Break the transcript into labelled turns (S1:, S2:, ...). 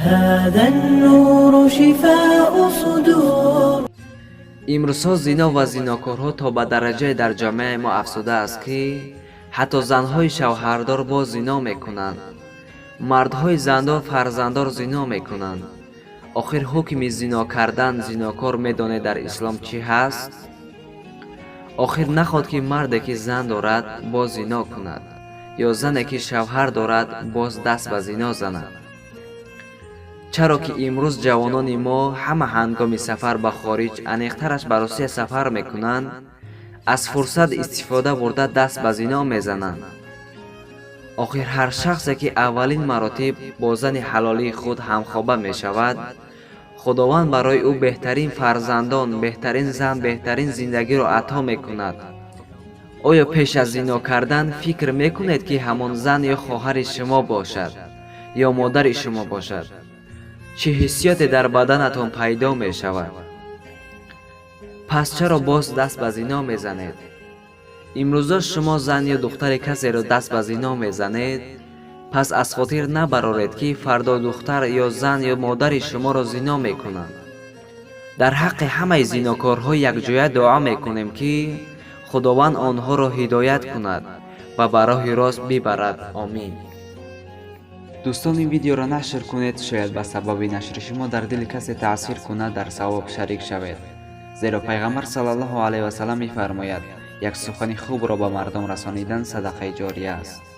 S1: هذا النور شفاء صدور.
S2: Имрӯзҳо зино ва зинокорҳо то ба дараҷае дар ҷомеаи мо афзудааст, ки ҳатто занҳои шавҳардор боз зино мекунанд, мардҳои зандор, фарзанддор зино мекунанд. Охир ҳукми зино кардан, зинокор медонед, дар ислом чӣ ҳаст? Охир наход ки марде, ки зан дорад, боз зино кунад ё зане, ки шавҳар дорад, боз даст ба зино занад. Чаро ки имрӯз ҷавонони мо ҳама ҳангоми сафар ба хориҷ, аниқтараш ба Русия сафар мекунанд, аз фурсат истифода бурда, даст ба зино мезананд. Охир ҳар шахсе, ки аввалин маротиб бо зани ҳалолии худ ҳамхоба мешавад, Худованд барои ӯ беҳтарин фарзандон, беҳтарин зан, беҳтарин зиндагиро ато мекунад. Оё пеш аз зино кардан фикр мекунед, ки ҳамон зан ё хоҳари шумо бошад ё модари шумо бошад, чӣ ҳиссиёте дар баданатон пайдо мешавад? Пас чаро боз даст ба зино мезанед? Имрӯзо шумо зан ё духтари касеро даст ба зино мезанед, пас аз хотир набароред, ки фардо духтар ё зан ё модари шуморо зино мекунанд. Дар ҳаққи ҳамаи зинокорҳо якҷоя дуо мекунем, ки Худованд онҳоро ҳидоят кунад ва ба роҳи рост бибарад. Омин. Дӯстон, ин видеоро нашр кунед, шояд ба сабаби нашри шумо дар дили касе таъсир кунад, дар савоб шарик шавед, зеро Пайғамбар саллаллоҳу алайҳи васаллам мефармояд: «Як сухани хубро ба мардум расонидан садақаи ҷория аст».